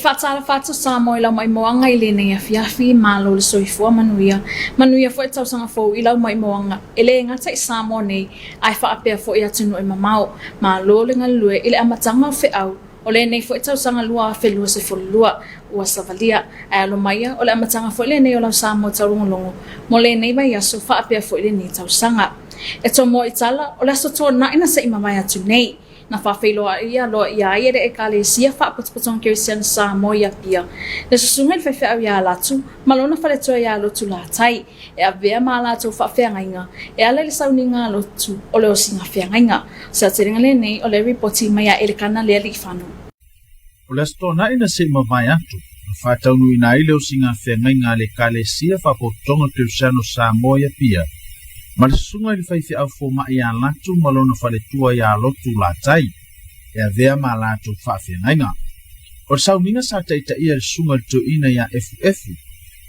faatalofa atu Samoa i lau maimoaga i lenei afiafi, malo le soifua manuia. Manuia foi le tausaga fou i lau maimoaga, e le gata i Samoa nei, ae faapea foi atunuu e mamao. Malo le galulue i le amataga o feau o lenei foi tausaga 2022 ua savalia. Ae alo maia, o le amataga foi lenei o lau Samoa taulogologo mo lenei vaiaso faapea foi lenei tausaga. E tomoa i tala, o le Aso Toonai na se i mavae atu nei, na faafeiloai aloaia ai e le Ekalesia Faapotopotoga Kerisiano Samoa i Apia le Susuga i le Faifeau ia Latu ma lona faletua ia Lotu Latai e avea ma a latou faafeagaiga e ala i le sauniga lotu o le osiga feagaiga. O se aotelega lenei o le ripoti mai a Elekana Lealiifano. O le Aso Toonai na se i mavae atu, na faataunuuina ai le osiga feagaiga a le Ekalesia Faapotopotoga Kerisiano Samoa i Apia ma le Susuga i le Faifeau Fomai ia Latu ma lona faletua ia Lotu Latai e avea ma a latou faafeagaiga. O le sauniga sa taitaia e le Susuga i le Toeaina ia Efuefu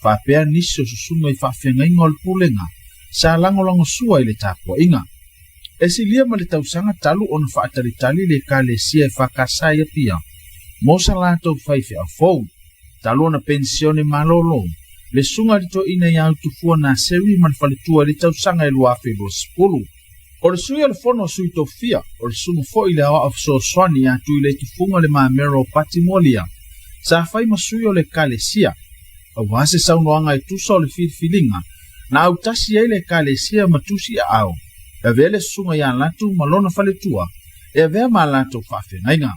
faapea nisi o susuga i faafeagaiga o le Pulega sa lagolagosua i le tapuaiga. E silia ma le tausaga talu ona faatalitali le Ekalesia EFKS i Apia mo sa latou faifeau fou. Talu ona penisione malolo le Susuga i le Toeaina ia Utufua Naseri ma le faletua i le tausaga e 2020. O le sui o le Fono a Sui Tofia, o le susuga foi i le Aoao Fesoasoani ia Tuiletufuga Le Mamera o Pati Moalia, sa fai ma sui o le Ekalesia. Aua se saunoaga e tusa o le filifiliga na autasi ai le Ekalesia ma tusi aao, e avea le susuga ia Latu ma lona faletua e avea ma latou faafeagaiga.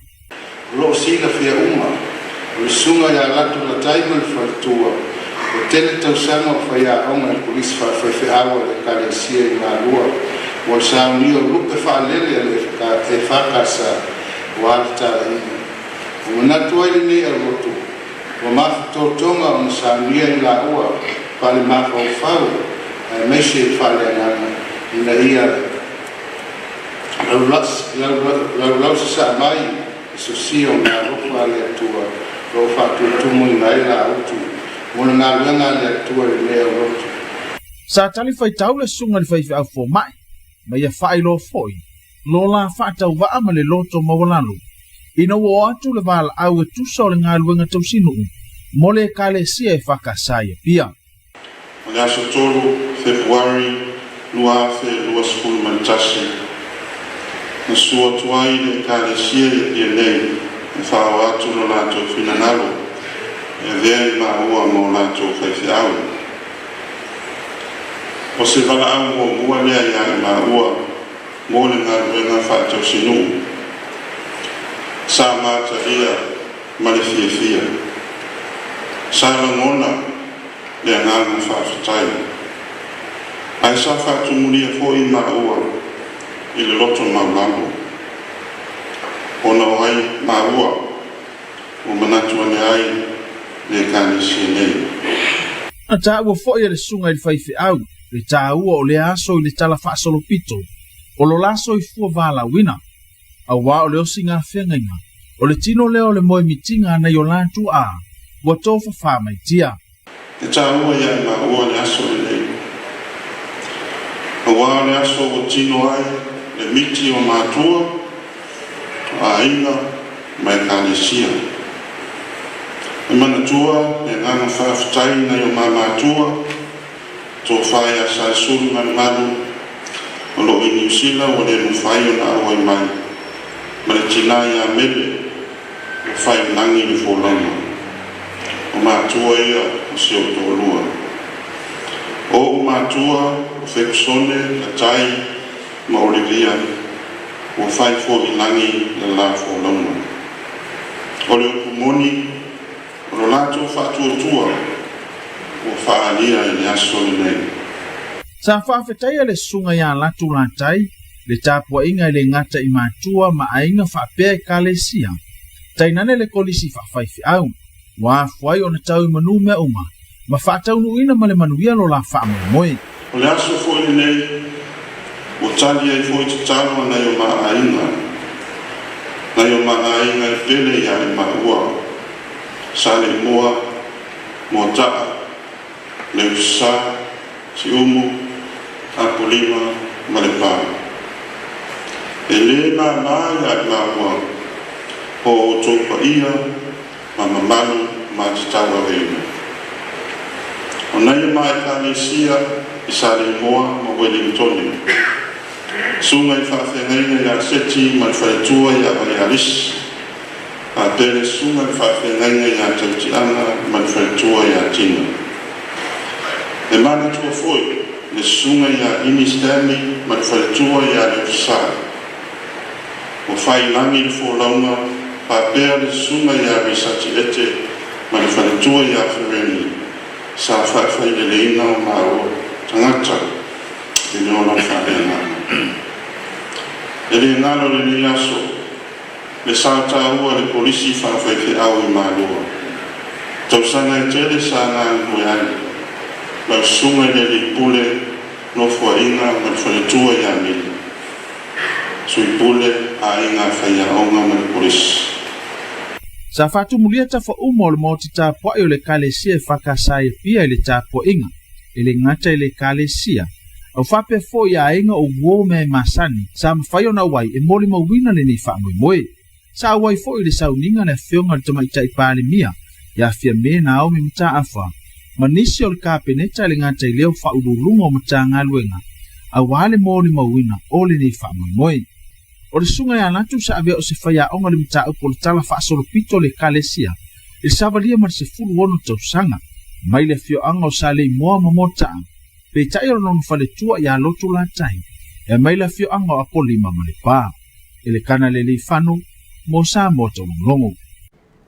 O lo o silafia uma, o le susuga ia Latu Latai ma le faletua, ua tele tausaga o faiaoga i le Kolisi Faafaifeau a le Ekalesia i Malua mo le saunia o lupe faalele a le EFKS aua le talaiga. Ua manatu ai lenei aulotu, ua mafatotoga ona saunia i laua faalemafaufau aemaise faaleagaga ina ia laulausasaa mai le sosia o meaalofa a le Atua o lo o faatutumuina ai la utu mo le galuega a le Atua i lenei aulotu. Sa talifuaitau le susuga i le faifeau fomai ma ia faailoa foi lo la faatauvaa ma le loto maualalo ina ua oo atu le valaau e tusa o le galuega tausinuu mo le Ekalesia EFKS i Apia. O le aso 3 Fepuari 2021, na susu atu ai le Ekalesia i Apia nei e faaoo atu lo latou finagalo e avea i maua ma o latou faifeau. O se valaau muamua lea iā i maua mo le galuega faatausinuu. Sa matalia ma le fiafia. Sa lagona le agaga faafetai. Ae sa faatumulia foi maua i le loto maulalo, ona o ai maua ua manatu ane ai le Ekalesia nei. Na taua foi e le susuga i le faifeau le taua o lea aso i le tala faasolopito o lo la soifua valaauina, auā o le osiga feagaiga, o le tino lea o le moemitiga a nai o la tuaa ua tofafā mai tia. E taua ia i maua le aso lenei, auā o le aso ua tino ai le miti o matua, o aiga ma Ekalesia. E manatua le agaga faafetai nai o ma matua, tofa ia Saesulu Malumalu o lo o i Niu Sila ua le mafai ona auai mai, ma le tinā ia Mele ua fai i lagi le folauga. O matua ia o si ou toalua. O ou matua o Fekusone, Latai ma Olivia ua fai foi i lagi le la folauga. O le upu moni, o lo latou faatuatua ua faaalia i le aso lenei. Sa faafetaia le susuga ia Latu Latai le tapuaiga e le gata i matua ma aiga faapea Ekalesia, tainane le kolisi faafaifeau, ua afua ai ona tau i manu mea uma ma faataunuuina ma le manuia lo la faamoemoe. O le aso foi lenei ua tali ai foi tatalo a nai o ma aiga, nai o ma aiga e pele ia i maua, Saleimoa, Moata'a, Leusasa, Siumu, Apolima ma Lepa. E le māmā ia i maua o outou paia, ma mamalu ma te tauaveina. O nai o ma Ekalesia i Saleimoa ma Uelintone, Susuga i le Faafeagaiga ia Seti ma le faletua ia Vaialisi, faapea le Susuga i le Faafeagaiga ia Tautiaga ma le faletua ia Tina. E manatua foi le Susuga ia Imi Stanley ma le faletua ia Leofisa, ua fai i lagi le folauga, faapea le Susuga ia Risati Ete ma le faletua ia Fereni, sa faafaileleina o maua tagata i le ola faaleagaga. E le galo lenei aso le sa taua le Kolisi Faafaifeau i Malua. Tausaga e tele sa galulue ai lau susuga i le alii pule Nofoaiga ma le faletua ia Mili, Sui Pule, aiga faiaoga ma le Kolisi. Sa faatumulia tafa uma o le maota tapuai o le Ekalesia EFKS i Apia i le tapuaiga, e le gata i le Ekalesia, a ua faapea foi i aiga o uo mea e masani sa mafai ona auai e molimauina lenei faamoemoe. Sa auai foi i le sauniga le Afioga i le Tamaitai Palemia ia Fiame Naomi Mataafa ma nisi o le Kapeneta e le gata i lea o Faauluuluga o Matagaluega aua le molimauina o lenei faamoemoe. O le susuga ia Latu sa avea o se faiaoga i le mataupu o le Tala Faasolopito o le Ekalesia i le savalia ma le 16 tausaga, mai le afioaga o Saleimoa ma Moataa, peitai o lona faletua ia Lotu Latai, e mai le afioaga o Apolima ma Lepa. Elekana Leleiifano, mo Samoa Taulogologo.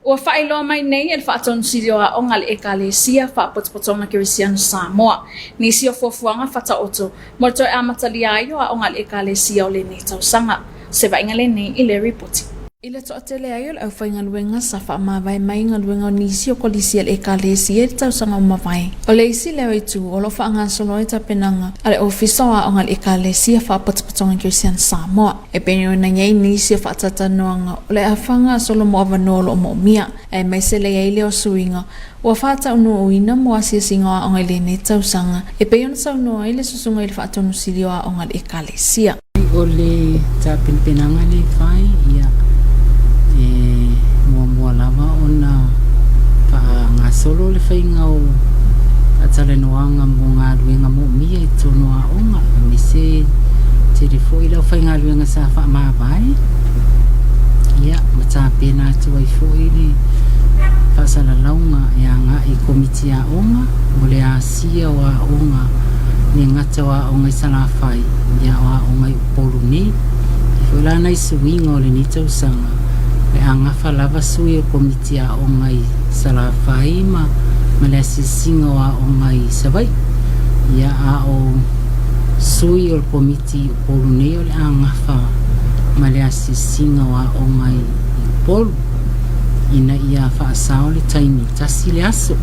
Ua faailoa mai nei e le Faatonusili o Aoga a le Ekalesia Faapotopotoga Kerisiano Samoa nisi o fuafuaga fataoto mo le toe amatalia ai o aoga a le Ekalesia o lenei tausaga. O se vaaiga lenei i le ripoti. I le toatele ai o le aufaigaluega sa faamavae mai galuega o nisi o kolisi a le Ekalesia i le tausaga ua mavae. O le isi lea o itu o lo o faagasolo ai tapenaga a le Ofisa o Aoga a le Ekalesia Faapotopotoga Kerisiano Samoa. E pei ona i ai nisi o faatautanoaga o le a faagasolo mo avanoa o lo o moomia, aemaise le i ai lea o suiga ua faataunuuina mo asiasiga o aoga i lenei tausaga, e pei ona saunoa ai le Susuga i le Faatonusili o Aoga a le Ekalesia. O le tapenapenaga lea e fai, ia, e muamua lava ona faagasolo le faiga o faatalanoaga mo galuega moomia i totonu o aoga, aemaise tele foi le aufaigaluega sa faamavae, ia, ma tapena atu ai foi le faasalalauga e agai i Komiti Aoga mo le asia o aoga le gata o aoga i Salafai, ia, o aoga i Upolu nei. E foi la nai suiga o lenei tausaga, o le a gafa lava sui o Komiti Aoga i Salafai ma le asiasiga o aoga i Savaii, ia, a o sui o le Komiti i Upolu nei o le a gafa ma le asiasiga o aoga i Upolu ina ia faasao le taimi tasi le aso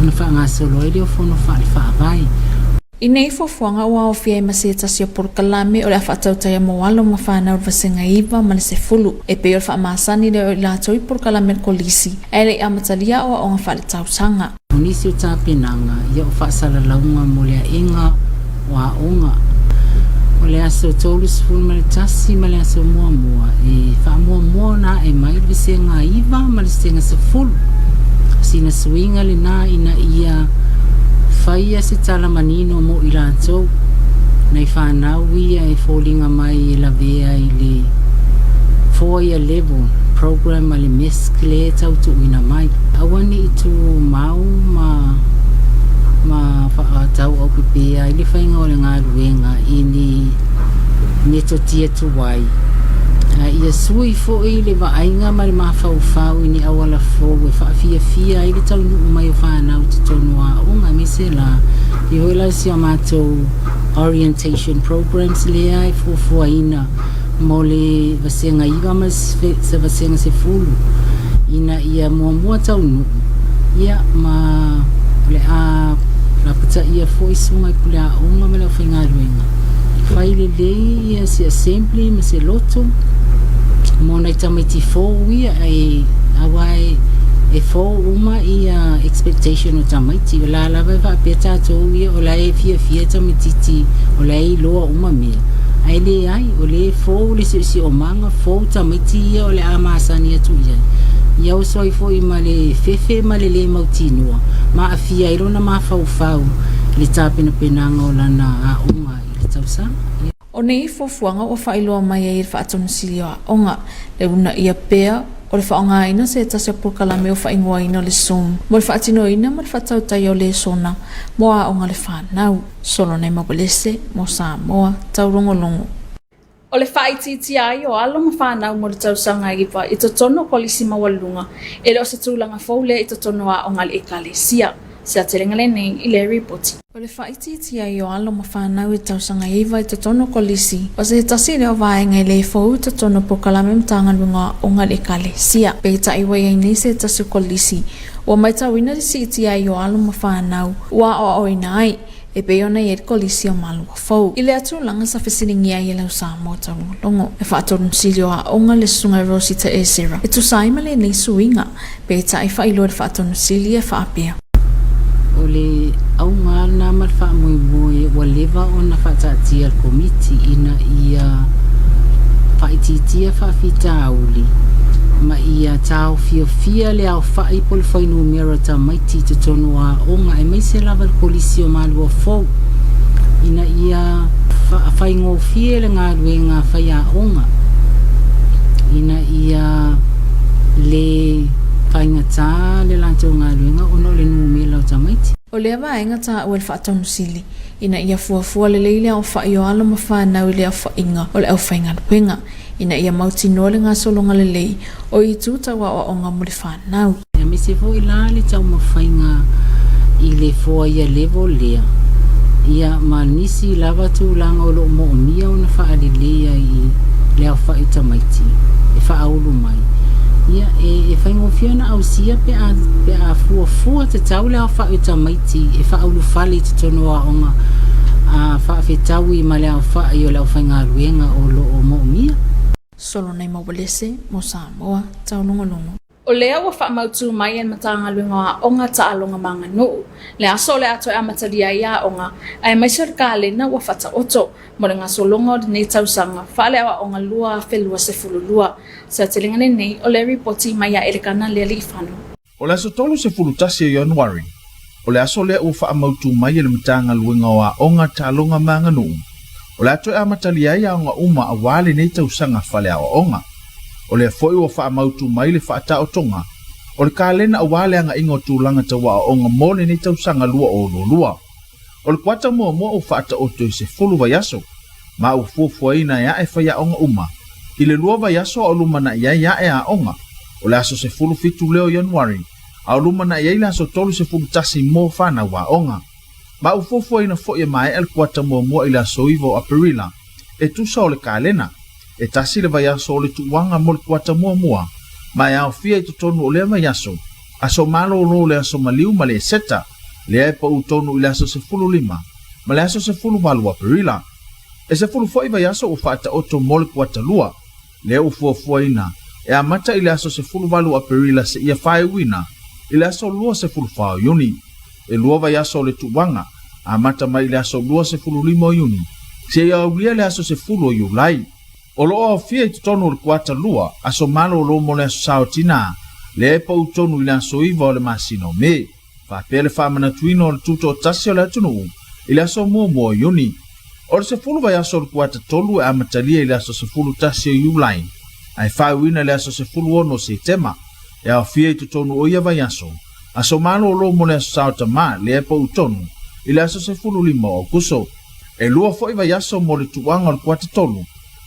ona faagasolo ai lea o fono faale-faavae. I nei fuafuaga ua aofia ai ma se tasi o polokalame o le a faatautaia mo alo ma fanau i le vasega 9 ma le 10, e pei o le faamasani lea o i latou i polokalame a le kolisi ae le i amatalia aoaoga faaletausaga. O nisi o tapenaga ia o faasalalauga mo le aega o aoga. O le aso 31 ma le aso muamua e faamuamua ona ae mai le vasega 9 ma le vasega 10. Sina suiga lena ina ia faia se tala manino mo i latou nai fanau ia e foliga mai e lavea i le 4 year level program a le MESC lea e tau tuuina mai. Aua ne i tumau ma ma faatauaupipē ai le faiga o le galuega i ni metotia tuai, a ia sui foi le vaaiga ma le mafaufau i ni auala fou e faafiafia ai le taunuu mai o fanau i totonu o aoga, aemaise la i hoi la si a matou orientation programs lea e fuafuaina mo le vasega 9 ma se vasega 10 ina ia muamua taunuu ia ma o le a lapataia foi susuga i pule aoga ma le aufaigaluega fai lelei ia se assembly ma se loto mo nai tamaiti fou ia e aua e fou uma ia expectation o tamaiti o la lava e faapea tatou ia o la e fiafia tamaititi o la e iloa uma mea ae leai o lea e fou le siosiomaga fou tamaiti ia o le a masani atu i ai. Ia oso ai foi ma le fefe ma le lē mautinoa ma aafia ai lona mafaufau i le tapenapenaga o lana aoga i le tausaga. Ia. O nei fuafuaga ua faailoa mai ai e le Faatonusili o Aoga, le uunaia pea o le faaaogaina se tasi o polokalame ua faaigoaina o le Zoom mo le faatinoina ma le faatautaia o lesona mo aoga a le fanau. Solonai Mawelese mo Samoa Taulogologo. O le faaitiitia ai o alo ma fanau mo le tausaga iva i totonu o Kolisi Maualuluga, e le o se tulaga fou lea i totonu o aoga a le Ekalesia. Se aotelega lenei i lea ripoti. O le faaitiitia ai o alo ma fanau i tausaga iva i totonu o Kolisi, o se tasi lea o vaega e le fou i totonu o polokalame Matagaluega o Aoga a le Ekalesia. Peitai ua i ai nei se tasi o Kolisi ua matauina le siitia ai o alo ma fanau ua aoaoina ai, e pei ona i ai le Kolisi o Malua Fou. I lea tulaga sa fesiligia ai e lau Samoa Taulogologo, e faatonusili o aoga le Susuga Rosita Esera e tusa ai ma lenei suiga, peitai faailoa le faatonusili e faapea. O le auga lena ma le faamoemoe ua leva ona faataatia e le Komiti ina ia faaitiitia faafitauli ma ia taofiofia le aofai po o le fuainumera o tamaiti i totonu o aoga aemaise lava le Kolisi o Malua Fou ina ia faigofie le galuega a faiaoga ina ia le faigata le latou galuega ona o le numera o tamaiti. O lea vaega taua i le faatonusili ina ia fuafua lelei le aofai o alo ma fanau i le aofaiga o le aufaigaluega ina ia mautinoa le gasologa lelei o itu tau aoaoga mo le fanau. Aemaise foi la le taumafaiga i le four year level lea, ia ma nisi lava tulaga o lo o moomia ona faaleleia i le aofai o tamaiti e faaulu mai. Ia, e, e faigofie ona ausia pe a, pe a fuafua tatau le aofai o tamaiti e faaulufale i totonu o aoga a faafetaui ma le aofai o le aufaigaluega o lo o moomia. Solonai Maualese mo Samoa Taulogologo. O lea ua faamautu mai e le Matagaluega o Aoga, Taaloga ma Aganuu le aso o le a toe amatalia ai aoga, aemaise o le kalena ua faataoto mo le gasologa o lenei tausaga faaleaoaoga 2022. Se aotelega lenei o le ripoti mai a Elekana Lealiifano. O le aso 31 o Ianuari, o le aso lea ua faamautu mai e le Matagaluega o Aoga, Taaloga ma Aganuu, o le a toe amatalia ai aoga uma aua lenei tausaga faleaoaoga. O lea foi ua faamautu mai le faataotoga o le kalena aua le agaiga o tulaga tau aoaoga mo lenei tausaga 2022. O le kuata muamua ua faataoto i 10 vaiaso, ma ua fuafuaina e ae faiaoga uma i le lua vaiaso a o lumanai ai ae aoga, o le aso 17 lea o Ianuari, a o lumanai ai le aso 31 mo fanau aoga. Ma ua fuafuaina foi e maea le kuata muamua i le aso 9 o Aperila, e tusa o le kalena, e tasi le vaiaso o le tuuaga mo le kuata muamua, ma e aofia i totonu o lea vaiaso, aso malolo le aso maliu ma le Eseta, lea e pau tonu i le aso 15 ma le aso 18 o Aperila. E 10 foi vaiaso ua faataoto mo le kuata lua, lea ua fuafuaina e amata i le aso 18 o Aperila seia faaiuina i le aso 24 o Iuni. E lua vaiaso o le tuuaga, amata mai i le aso 25 o Iuni seia aulia le aso 10 o Iulai. O lo o aofia i totonu o le kuata lua, aso malolo mo le Aso Sa o Tinā, lea e pau tonu i le aso 9 o le masina o Me. Faapea le faamanatuina o le tutoatasi o le atunuu i le aso muamua o Iuni. O le 10 vaiaso o le kuata tolu e amatalia i le aso 11 o Iulai, ae faaiuina i le aso 16 o Setema. E aofia i totonu o ia vaiaso, aso malolo mo le Aso Sa o Tamā, lea e pau tonu i le aso 15 o Aokuso. E lua foi vaiaso mo le tuuaga o le kuata tolu,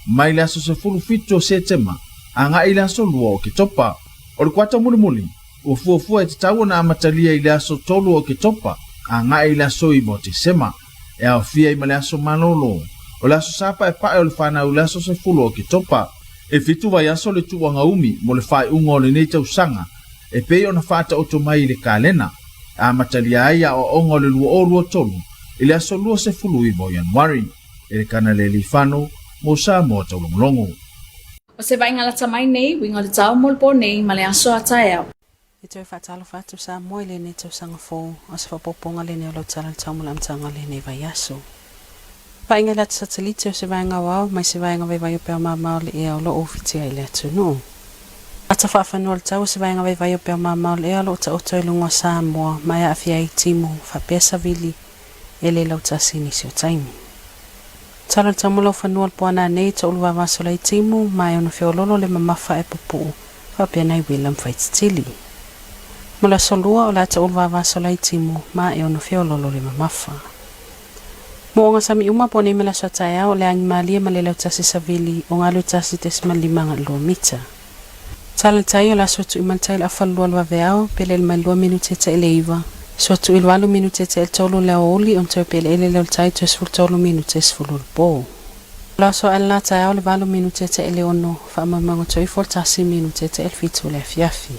mai le aso 17 o Setema agai i le aso 2 o Oketopa. O le kuata mulimuli, ua fuafua e tatau ona amatalia i le aso 3 o Oketopa agai i le aso 9 o Tesema, e aofia ai ma le aso malolo o le aso Sa Paepae o le fanau i le aso 10 o Oketopa. E fitu vaiaso le tuuaga umi mo le faaiuga o lenei tausaga e pei ona faataoto mai i le kalena, e amatalia ai aoaoga o le 2023 i le aso 29 o Ianuari. Elekana Lealiifano mo Samoa Taulogologo. O se vaaiga lata mai nei, uiga o le tao mo le po nei ma le aso a taeao. E toe faatalofa atu Samoa i lenei tausaga fou, o se faaopoopoga lenei o lau tala i le tau mo le amataga o lenei vaiaso. Vaaiga i le ata satelite o se vaega aoao mai se vaega vaivai o peau mamao o le ea o lo o ufitia i le atunuu. Ata faafanua o le tau o se vaega vaivai o pea mamao le ea o lo o taoto i luga o Samoa ma e aafia ai timu faapea savili e le lautasi i nisi o taimi. Tala o le tau mo laufanua o le po ananei toulu vavaso lai timu ma e ono feololo le mamafa e pupuu faapea nai uila ma faititili. Mo le aso lua o le a toulu vavaso lai timu ma e ono feololo le mamafa. Mo oga sami uma po nei ma le aso a taeao o le agi malie ma le lautasi savili o galu 1.5 agai 2 mita. Tala le tai o le aso tu'i mai le tai le afalulua le vaveao pe lele mai le 2 minute ta'i le 9 sua tu'i le 8 minute ta'i le 3 le aoauli ona toe peleele lea o le tai toe 13 minute 10 le po. O le aso ae le la taeao le 8 minute ta'i le 6 faamoemoega toe ifo le 1 minute ta'i le 7 le afiafi.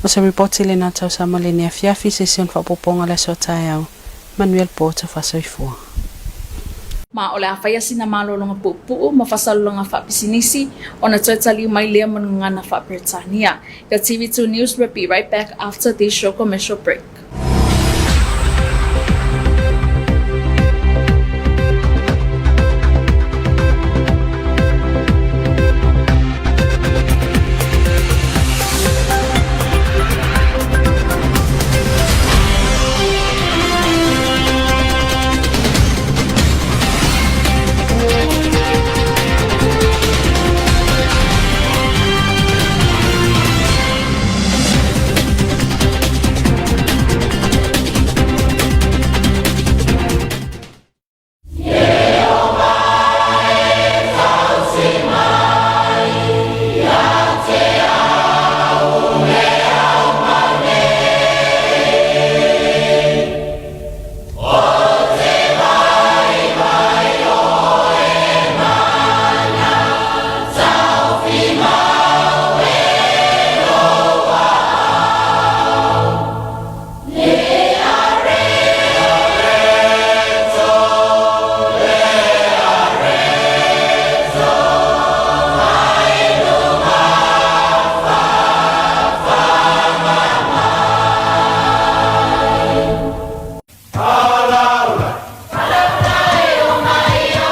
O se ripoti lena tau Samoa lenei afiafi se isi ona faaopoopoga o le aso a taeao. Manuia le po taufasoifua. Ma o le a faia sina malologa puupuu ma faasalologa faapisinisi ona toe taliu mai lea ma gagana faa-Peretania. Your TV2 News will be right back after this short commercial break.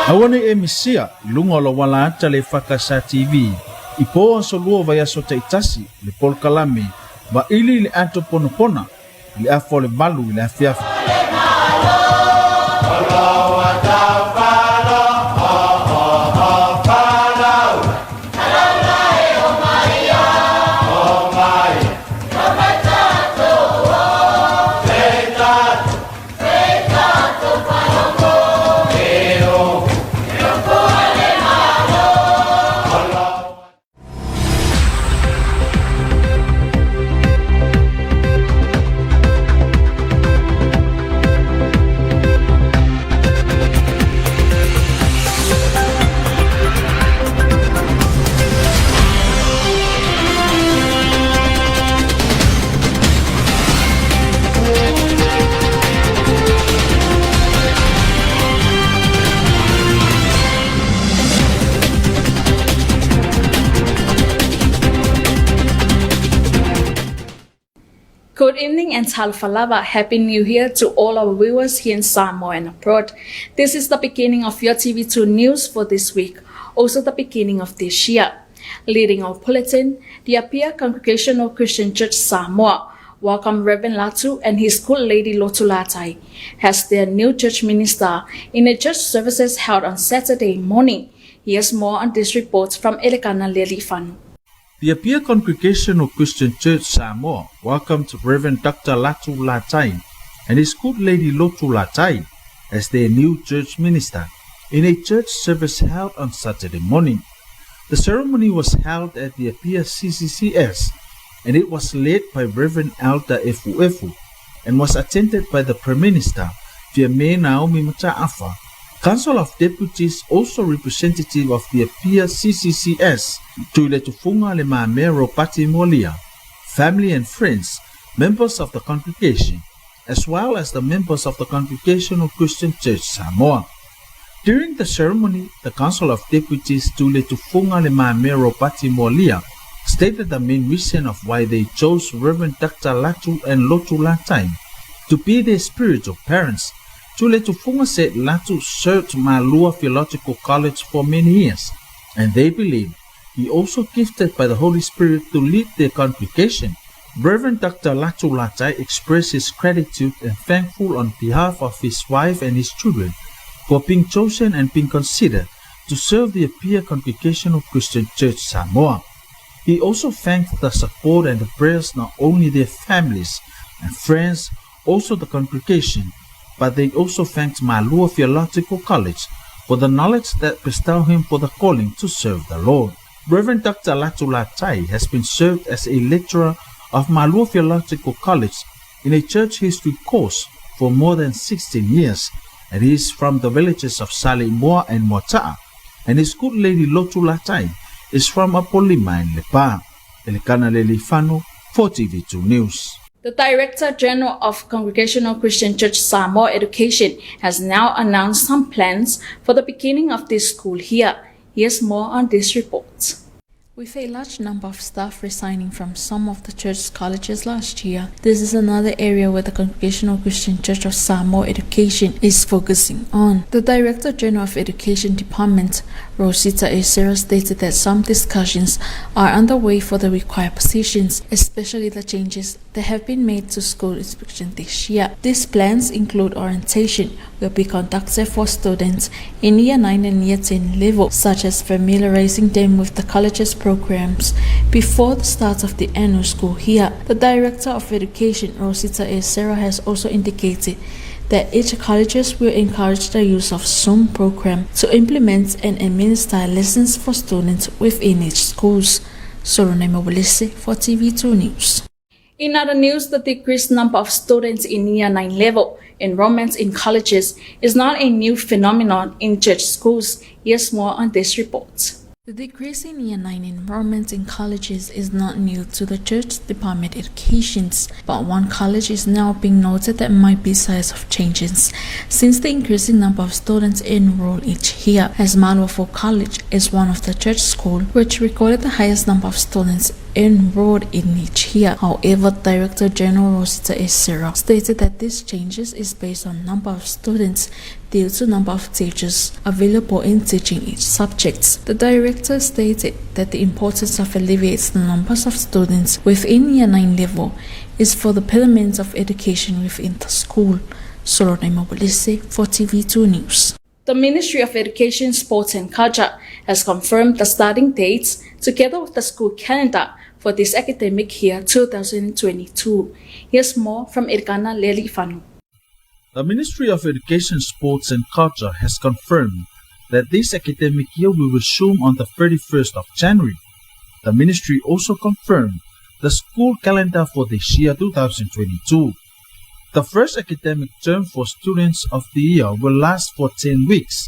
Aua ne i e misia i luga o lauala ata le EFKS TV i po aso lua o vaiaso taitasi le polokalame Vaili i le Ato Ponapona i le afa o le 8 i le afiafi. Good evening and talofa lava. Happy New Year to all our viewers here in Samoa and abroad. This is the beginning of your TV2 news for this week, also the beginning of this year. Leading our bulletin, the Apia Congregational Christian Church Samoa welcome Reverend Latu and his good lady Lotu Latai as their new church minister in a church services held on Saturday morning. Here's more on this report from Elekana Lelifanu. The Apia Congregational Christian Church Samoa welcomed Reverend Dr. Latu Latai and his good lady Lotu Latai as their new church minister in a church service held on Saturday morning. The ceremony was held at the Apia CCCS and it was led by Reverend Elder Efu Efu and was attended by the Prime Minister, Fiame Naomi Mata'afa, Council of Deputies, also representative of the Apia CCCS, Tuiletufuga Le Mamea Ropati Molia, family and friends, members of the congregation, as well as the members of the Congregational Christian Church Samoa. During the ceremony, the Council of Deputies Tuiletufuga Le Mamea Ropati Molia stated the main reason of why they chose Reverend Dr. Latu and Lotu Latai to be their spiritual parents. Tuiletufuga said Latu served Malua Theological College for many years, and they believe He also gifted by the Holy Spirit to lead their congregation. Reverend Dr. Latu Latai expressed his gratitude and thankful on behalf of his wife and his children for being chosen and being considered to serve the Apia Congregational Christian Church Samoa. He also thanked the support and the prayers not only their families and friends, also the congregation, but they also thanked Malua Theological College for the knowledge that bestowed him for the calling to serve the Lord. Reverend Dr. Latu Latai has been served as a lecturer of Malua Theological College in a church history course for more than 16 years, and he is from the villages of Saleimoa and Moata'a, and his good lady Lotu Latai is from Apolima and Lepa. Elikana Lealiifano for TV2 News. The Director General of Congregational Christian Church Samoa Education has now announced some plans for the beginning of this school year. Here's more on this report. With a large number of staff resigning from some of the church's colleges last year, this is another area where the Congregational Christian Church of Samoa Education is focusing on. The Director General of Education Department, Rosita Esera, stated that some discussions are underway for the required positions, especially the changes that have been made to school inspection this year. These plans include orientation will be conducted for students in Year 9 and Year 10 level, such as familiarizing them with the college's programs before the start of the annual school year. The Director of Education, Rosita Esera, has also indicated that each colleges will encourage the use of Zoom program to implement and administer lessons for students within each schools. Sorone Mobilisi for TV2 News. In other news, the decreased number of students in Year 9 level enrollments in colleges is not a new phenomenon in church schools. Here's more on this report. The decrease in Year 9 enrollment in colleges is not new to the Church Department educations, but one college is now being noted that might be size of changes since the increasing number of students enrolled each year, as Maluafou College is one of the church schools which recorded the highest number of students enrolled in each year. However, Director General Rosita Esera stated that these changes is based on number of students due to number of teachers available in teaching each subject. The director stated that the importance of alleviates the numbers of students within Year 9 level is for the betterment of education within the school. Solonai Mobilise for TV2 News. The Ministry of Education, Sports and Culture has confirmed the starting dates together with the school calendar for this academic year 2022. Here's more from Elikana Lealiifano. The Ministry of Education, Sports and Culture has confirmed that this academic year will resume on the 31st of January. The ministry also confirmed the school calendar for this year 2022. The first academic term for students of the year will last for 10 weeks.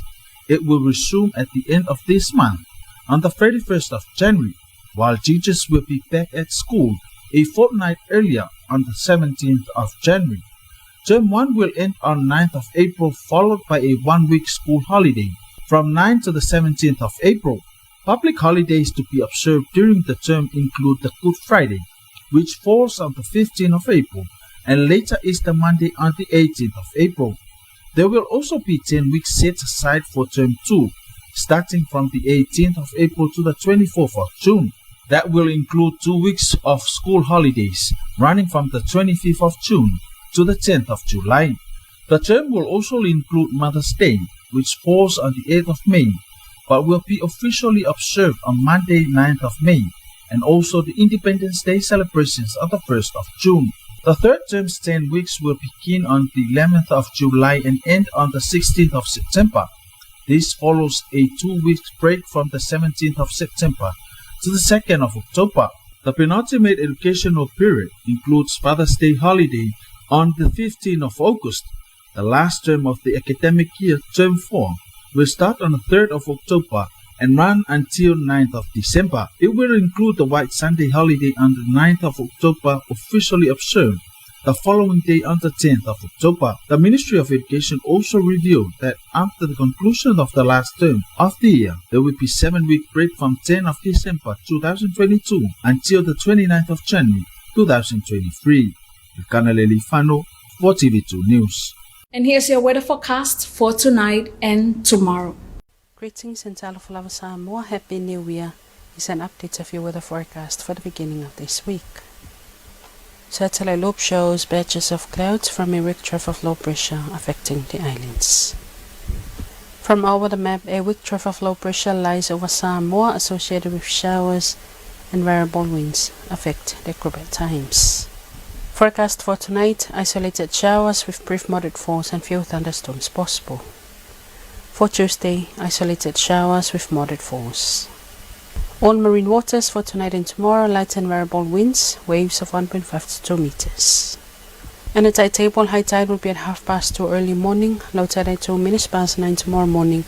It will resume at the end of this month, on the 31st of January, while teachers will be back at school a fortnight earlier on the 17th of January. Term 1 will end on 9th of April, followed by a 1-week school holiday from 9 to the 17th of April. Public holidays to be observed during the term include the Good Friday, which falls on the 15th of April, and later Easter Monday on the 18th of April. There will also be 10 weeks set aside for Term 2, starting from the 18th of April to the 24th of June. That will include 2 weeks of school holidays, running from the 25th of June to the 10th of July. The term will also include Mother's Day, which falls on the 8th of May, but will be officially observed on Monday, 9th of May, and also the Independence Day celebrations on the 1st of June. The third term's 10 weeks will begin on the 11th of July and end on the 16th of September. This follows a 2-week break from the 17th of September to the 2nd of October. The penultimate educational period includes Father's Day holiday on the 15th of August. The last term of the academic year, Term 4, will start on the 3rd of October and run until 9th of December. It will include the White Sunday holiday on the 9th of October, officially observed the following day on the 10th of October. The Ministry of Education also revealed that after the conclusion of the last term of the year, there will be 7-week break from 10th of December 2022 until the 29th of January 2023. Kanaleli Fano for TV2 News. And here's your weather forecast for tonight and tomorrow. Greetings and talofa lava Samoa, Happy New Year. Is an update of your weather forecast for the beginning of this week. Satellite loop shows patches of clouds from a weak trough of low pressure affecting the islands. From over the map, a weak trough of low pressure lies over Samoa associated with showers and variable winds affect the group at times. Forecast for tonight, isolated showers with brief moderate falls and few thunderstorms possible. For Tuesday, isolated showers with moderate falls. All marine waters for tonight and tomorrow, light and variable winds, waves of 1.5 to 2 meters. And the tide table, high tide will be at 2:30 early morning, low tide at 9:02 tomorrow morning,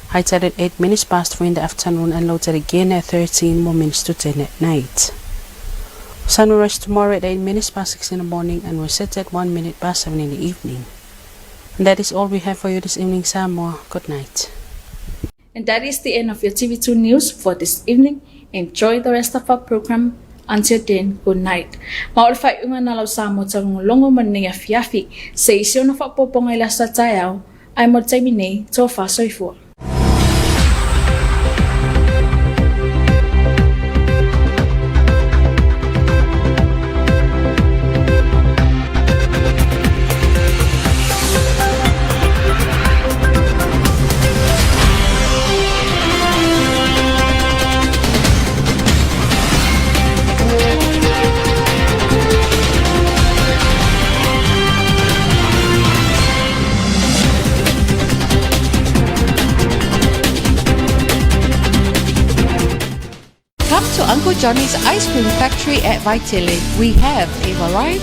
high tide at 4:08 in the afternoon, and low tide again at 13 more minutes to 10 at night. Sun will rise tomorrow at 6:08 in the morning and will set at 7:01 in the evening. And that is all we have for you this evening, Samoa. Good night. And that is the end of your TV2 news for this evening. Enjoy the rest of our program. Until then, good night. Ma o le faaiuga na lau Samoa taugolongo mo lenei afiafi. Se i si ona faaopoopoga i le aso a taeao, ae mo le taimi nei, tofa soifua. Come to Uncle Johnny's Ice Cream Factory at Vaitele. We have a variety